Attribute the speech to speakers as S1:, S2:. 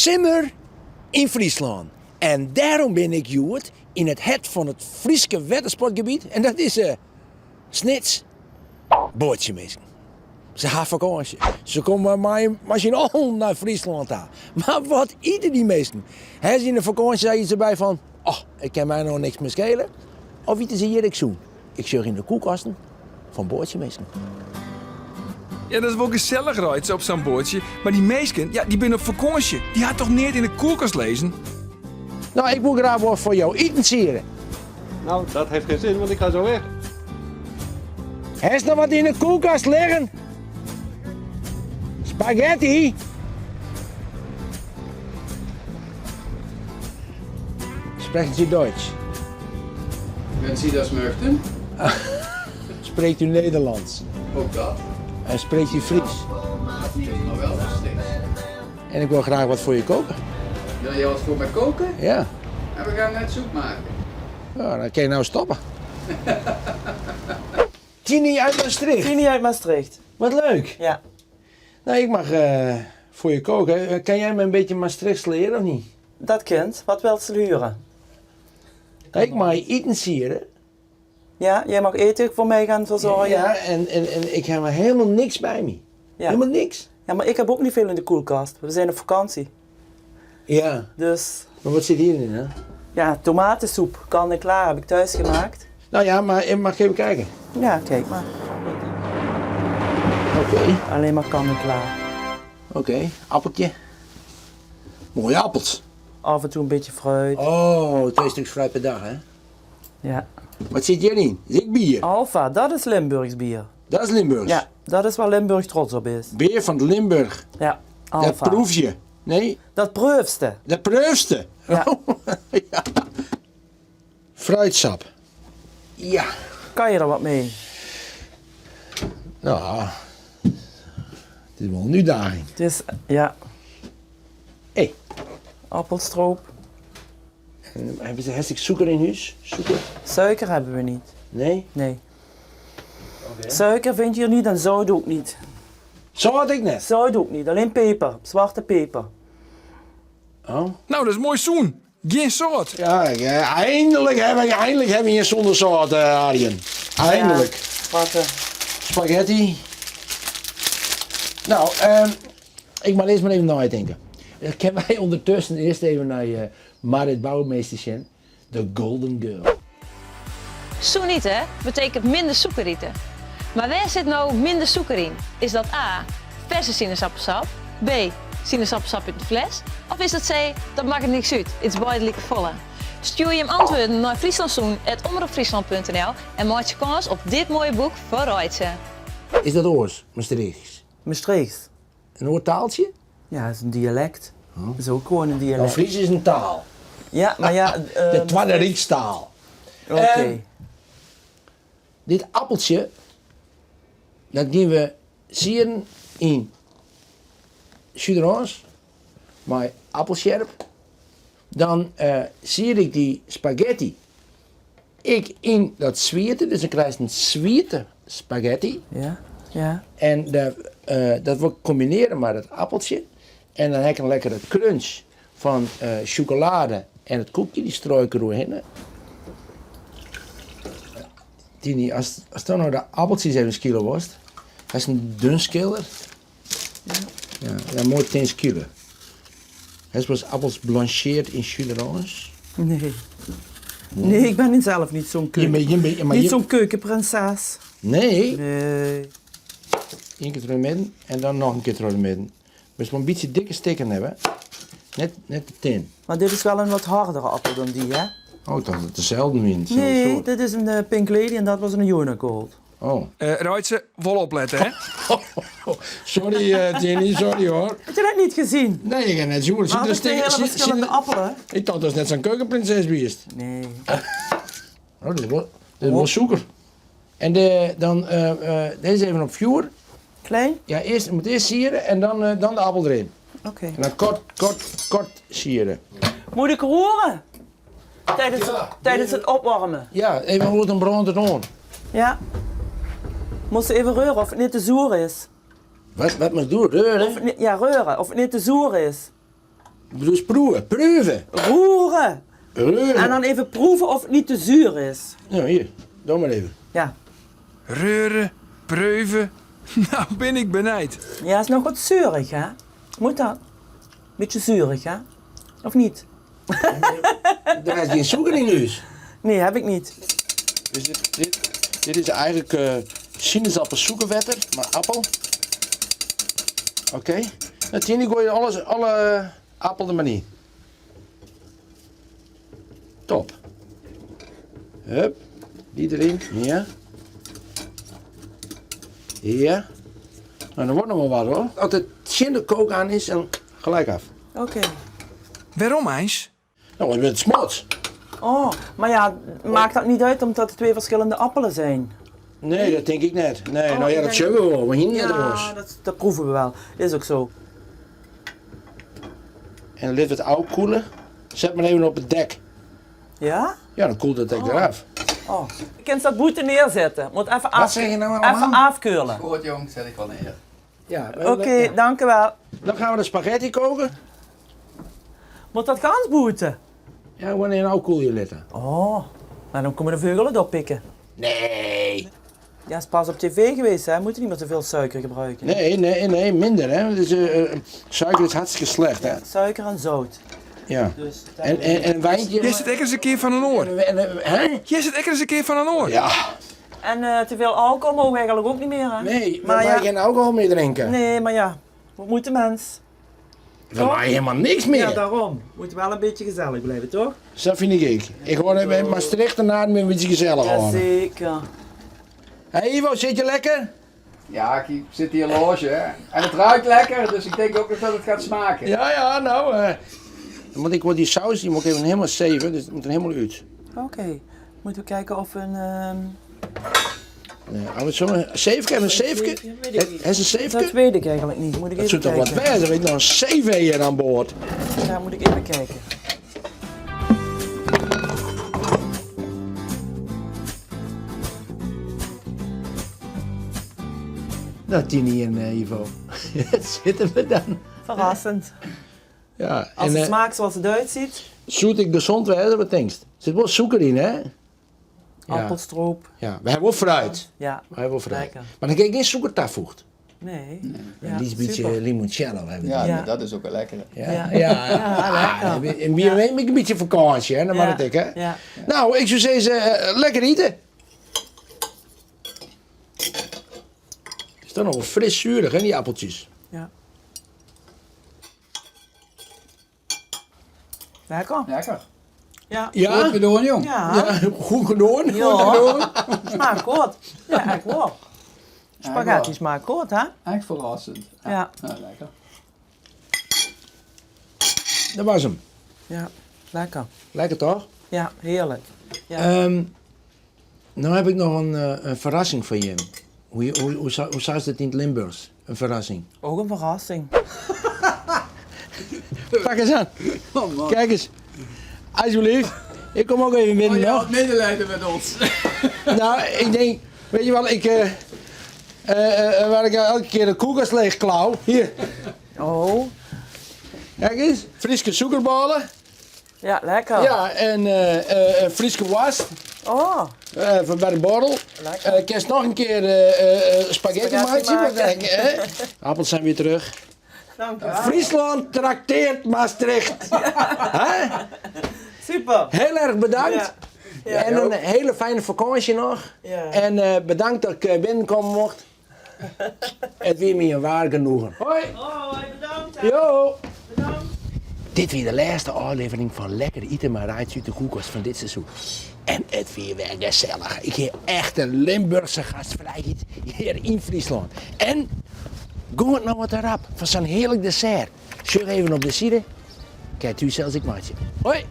S1: Simmer yn Fryslân. En dêrom bin ik hjoed yn it hert fan it Fryske wettersportgebiet en dat is Snits. Boatsjeminsken. Se ha fakânsje. Se komme mei mei syn allen nei Fryslân ta. Mar wat ite dy minsken? Ha se yn de fakânsje sa yts derby fan, oh, it kin my no niks mear skele? Of ite se hjir ek sûn? Ik sjoch yn de koelkasten fan boatsjeminsken.
S2: Ja, dat is wol gesellich Reitse op sa'n boatsje, mar dy minsken, ja, dy binne op fakânsje. Dy ha toch neat yn de koelkast lizzen?
S1: No, ik woe graach wat foar jo itensiede.
S3: Nou, dat heeft geen zin, want ik ga zo weg.
S1: Hast noch wat yn de koelkast liggen? Spaghetti? Sprechen Sie Deutsch?
S4: Wenn Sie das möchten.
S1: Spreekt u Nederlands?
S4: Ook dat.
S1: En spreekt u Fries?
S4: Dat nog wel nog steeds.
S1: En ik wil graag wat voor je koken.
S4: Wil je wat voor mij koken?
S1: Ja.
S4: En we gaan net soep maken.
S1: Nou, dan kun je nou stoppen. Tini uit Maastricht.
S5: Tini uit Maastricht.
S1: Wat leuk.
S5: Ja.
S1: Nou, ik mag eh, voor je koken. Eh, kan jij me een beetje Maastrichts leren of niet?
S5: Dat kind. Wat wilt ze huren?
S1: Ik mag itensiede.
S5: Ja, jij mag eten voor mij gaan verzorgen.
S1: Ja, en, en, en ik heb helemaal niks bij me.
S5: Ja.
S1: Helemaal niks.
S5: Ja, maar ik heb ook niet veel in de koelkast. We zijn op vakantie.
S1: Ja.
S5: Dus.
S1: Maar wat zit hierin, hè?
S5: Ja, tomatensoep. Kan en klaar, heb ik thuis gemaakt.
S1: Nou ja, maar eh, mag ik even kijken?
S5: Ja, kijk maar.
S1: Oké.
S5: Alleen maar kan en klaar.
S1: Oké, appeltje. Mooie appels.
S5: Af en toe een beetje fruit.
S1: Oh, twee stuks fruit per dag, hè?
S5: Ja.
S1: Wat zit hierin? Is ik bier?
S5: Alfa, dat is Limburgs bier.
S1: Dat is Limburgs?
S5: Ja, dat is waar Limburg trots op is.
S1: Bier van Limburg.
S5: Ja, Alfa.
S1: Dat proef je. Nee?
S5: Dat proefste.
S1: Dat proefste?
S5: Ja.
S1: ja. Fruitsap. Ja.
S5: Kan je er wat mee?
S1: Nou, het is wel een uitdaging.
S5: Het is, ja.
S1: Hey.
S5: Appelstroop.
S1: En hebben ze hartstikke suiker in huis? Suiker?
S5: Suiker hebben we niet.
S1: Nee?
S5: Nee. Suiker vind je hier niet en zout ook niet.
S1: Zout ik net?
S5: Zout ook niet, alleen peper, zwarte peper.
S1: Oh.
S2: Nou, dat is mooi sûn. Gjin sâlt.
S1: Ja, ja, eindelijk hebben we eindelijk hebben we hier zonder sâlt, uh, Arjen. Eindelijk.
S5: Ja, zwarte.
S1: Spaghetti. Nou, um, ik moet eerst maar even nadenken. Kunnen wij ondertussen eerst even naar uh, Marit Bouwmeester zien, de Golden Girl.
S6: Sûn ite betekent minder sûker ite. Mar wêr sit no minder sûker yn? Is dat A, ferske sinaasappelsap, B, sinaasappelsap út in fles of is dat C, dat makket niks út, it is beide like folle? Stjoer jim antwurden nei fryslânsûn@omropfryslan.nl en meitsje kâns op dit moaie boek foar Reitse.
S1: Is dat oars, Maastrichts?
S5: Maastrichts.
S1: In oar taaltsje?
S5: Ja, het is een dialect. Het is ook gewoon een
S1: Nou,
S5: dialect.
S1: Fries is in taal.
S5: Ja, maar ja...
S1: De twadde rykstaal.
S5: Oké.
S1: Dit appeltsje, dat gean we sieren yn jus d'orange mei appelsjerp. Dan eh, sier ik dy spaghetti ek yn dat swiete, dus dan krijst in swiete spaghetti.
S5: Ja, ja.
S1: En de, eh, dat wol ik kombinearje mei dat appeltsje. En dan ha ik in lekkere crunch fan eh, sjokolade en it koekje, dy strooi ik deroerhinne. Tini, as, asto no de appeltsjes even skile wolst, hast in dun skiller? Ja. Ja, ja moai tin skile. Hast wolris appels blancheerd yn jus d'orange?
S5: Nee. Nee, ik ben zelf niet zo'n
S1: Je
S5: keuken,
S1: bent- je bent- maar
S5: niet
S1: je-
S5: zo'n keukenprinses.
S1: Nee.
S5: Nee.
S1: Eén keer troch de midden en dan noch in kear troch de midden. Moatst wol in bytsje dikke stikken hawwe. Net, net te tin.
S5: Maar dit is wel een wat hardere appel dan die, hè?
S1: Oh, ik tocht dat it deselde wiene. itselde
S5: Nee,
S1: soart.
S5: dit is een eh, Pink Lady en dat was een Jonagold.
S1: Oh.
S2: Eh Reitse, wol oplette, hè?
S1: Sorry, eh, Tini, sorry hoor.
S5: Heb je dat niet gezien?
S1: Nee, ik heb net zo.
S5: Maar het zijn hele verschillende appelen.
S1: Ik dacht dat is net zo'n keukenprinses wiest.
S5: Nee.
S1: Oh, dat is wel, dat is wel sûker. En de, dan eh, eh, deze even op vuur.
S5: Klein?
S1: Ja, eerst, je moet eerst sieren en dan, eh, dan de appel erin.
S5: Oké.
S1: En dan kort, kort, kort sieren.
S5: Moet ik roeren? Tijdens, tijdens het opwarmen?
S1: Ja, even hoe het brânt it oan.
S5: Ja. Moest even reuren of het niet te zoer is.
S1: Wat, wat moet ik doen? Reuren?
S5: Of het niet, ja, reuren. Of het niet te zoer is.
S1: Bedoelst proeven? Proeven?
S5: Roeren.
S1: Roeren.
S5: En dan even proeven of het niet te zuur is.
S1: Nou, hier. Doe maar even.
S5: Ja.
S2: Reure, preuven. Nou bin ik benijd.
S5: Ja, is nog wat zuurig, hè? Moet dat? Beetje zuurig, hè? Of niet?
S1: Daar is geen suiker in dus.
S5: Nee, heb ik niet.
S1: Dus dit, dit, dit is eigenlijk uh, sinaasappelsuikerwetter, maar appel. Oké. Nou, Tini, gooi je alles, alle appel er maar niet. Top. Hup, die erin. Ja. Ja. Nou, dan wordt nog wel wat hoor. Als het zin de kook aan is, dan gelijk af.
S5: Oké.
S2: Waarom eens?
S1: Nou, het smots.
S5: Oh, maar ja, maakt dat niet uit omdat het twee verschillende appelen zijn?
S1: Nee, dat denk ik net. Nee,
S5: Oh,
S1: nou ja,
S5: ik
S1: dat
S5: denk-
S1: zullen we wel. We hier net
S5: Ja, dat, dat proeven we wel. Is ook zo.
S1: En dan laten we het oud koelen. Zet maar even op het dek.
S5: Ja?
S1: Ja, dan koelt het dek eraf.
S5: Oh. Je kunt dat boete neerzetten. Moet even, af,
S1: zeg je nou allemaal?
S5: even afkeulen.
S4: Goed jong, zet ik wel neer.
S1: Ja,
S5: Oké, dank u wel.
S1: Dan gaan we de spaghetti koken.
S5: Moet dat gans boeten?
S1: Ja, wanneer nou koel je letten.
S5: Oh, maar dan komen de vogels het oppikken.
S1: Nee.
S5: Ja, is pas op tv geweest, hè? Moeten niet meer te veel suiker gebruiken.
S1: Nee, nee, nee, minder hè. Dus, suiker is hartstikke slecht hè.
S5: Suiker en zout.
S1: Ja.
S5: Dus
S1: En, en, en een wijntje.
S2: Jij zit echt eens een keer van een oor.
S1: En, en, hè?
S2: Jij zit echt eens een keer van een oor.
S1: Ja.
S5: En te veel alcohol mogen we eigenlijk ook niet meer, hè?
S1: Nee, we
S5: maar
S1: mogen
S5: ja.
S1: geen alcohol meer drinken.
S5: Nee, maar ja, wat moet de mens?
S1: We mogen helemaal niks meer.
S5: Ja, daarom. Moet wel een beetje gezellig blijven, toch?
S1: Dat vind ik. Ik hoor in Maastricht en een beetje gezellig hoor.
S5: Jazeker.
S1: Hey Ivo, zit je lekker?
S4: Ja, ik zit hier loge hè. En het ruikt lekker, dus ik denk ook nog dat het gaat smaken.
S1: Ja, ja, nou. Dan moet ik wel die saus, die moet ik even helemaal zeven, dus het moet er helemaal uit.
S5: Oké, moeten we kijken of we een...
S1: Nee, maar zo'n zeefke, een zeefke?
S5: Weet ik niet.
S1: Hij is een zeefke?
S5: Dat weet ik eigenlijk niet. Moet ik
S1: Dat
S5: even
S1: zou toch wat
S5: kijken.
S1: wezen, weet je nog een zeven hier aan boord.
S5: Ja, moet ik even kijken.
S1: Nou, Tini en Ivo, dat zitten we dan.
S5: Verrassend.
S1: Ja,
S5: Als
S1: en
S5: het smaakt zoals het uitziet.
S1: zoet ik gezond wezen, wat denkst? Er zit wel suiker in, hè? Ja.
S5: Appelstroop.
S1: Ja, we hebben wel fruit.
S5: Ja.
S1: We hebben wel fruit.
S5: Lekker.
S1: Maar dan kijk ik geen suiker toevoegt.
S5: Nee.
S1: Een
S5: Ja,
S1: liefst beetje
S5: super.
S1: limoncello hebben we.
S4: Ja,
S5: Ja.
S4: maar dat is ook wel lekker.
S1: Ja,
S5: Ja.
S1: ja.
S5: Ja, lekker.
S1: En wie weet, een beetje vakantie, hè? Dan mag
S5: Ja.
S1: het ik, hè?
S5: Ja.
S1: Nou, ik zou zeggen, lekker eten. Het is toch nog wel fris zuurig, hè, die appeltjes.
S5: Ja. Lekker.
S4: Lekker.
S5: Ja.
S1: Ja?
S4: Goed gedaan jong.
S5: Ja.
S1: Ja, goed gedaan.
S5: Ja.
S1: Goed gedaan.
S5: Smaakt goed. Ja, echt wel. Spaghetti smaakt goed, hè?
S4: Echt verrassend.
S5: Ja.
S4: Ja, lekker.
S1: Dat was hem.
S5: Ja, lekker.
S1: Lekker toch?
S5: Ja, heerlijk. Ja.
S1: Nou heb ik nog een verrassing voor je. Hoe zou het in het Limburgs? Een verrassing.
S5: Ook een verrassing.
S1: Pak eens aan.
S4: Oh man.
S1: Kijk eens. Alsjeblieft. Ik kom ook even binnen
S4: Oh, je
S1: nog.
S4: had medelijden met ons.
S1: Nou, ik denk, weet je wel, ik, waar ik elke keer de koelkast leeg klauw. Hier,
S5: Oh.
S1: kijk eens. Friese suikerballen.
S5: Ja, lekker.
S1: Ja, en Friese worst.
S5: Oh,
S1: Voor bij de borrel.
S5: Lekker.
S1: Kerst nog een keer spaghetti
S5: Spaghetti
S1: maken.
S5: maken.
S1: Hè? Appels zijn weer terug.
S5: dank u wel.
S1: Friesland trakteert Maastricht. Hè?
S5: Super.
S1: Heel erg bedankt.
S5: Ja. Ja.
S1: En een hele fijne vakantie nog.
S5: Ja.
S1: En bedankt dat ik binnenkomen mocht. Het weer me een waar genoegen. Hoi.
S5: Hoi, bedankt. hè.
S1: Jo.
S5: Bedankt.
S1: Dit weer de laatste aflevering van Lekker Eten maar Rijdt uit de koelkast van dit seizoen. En het weer weer gezellig. Ik heb echt een Limburgse gastvrijheid hier in Friesland. En go het nou wat erop van zo'n heerlijk dessert. Zorg even op de side. Kijkt u zelfs ik maatje. Hoi.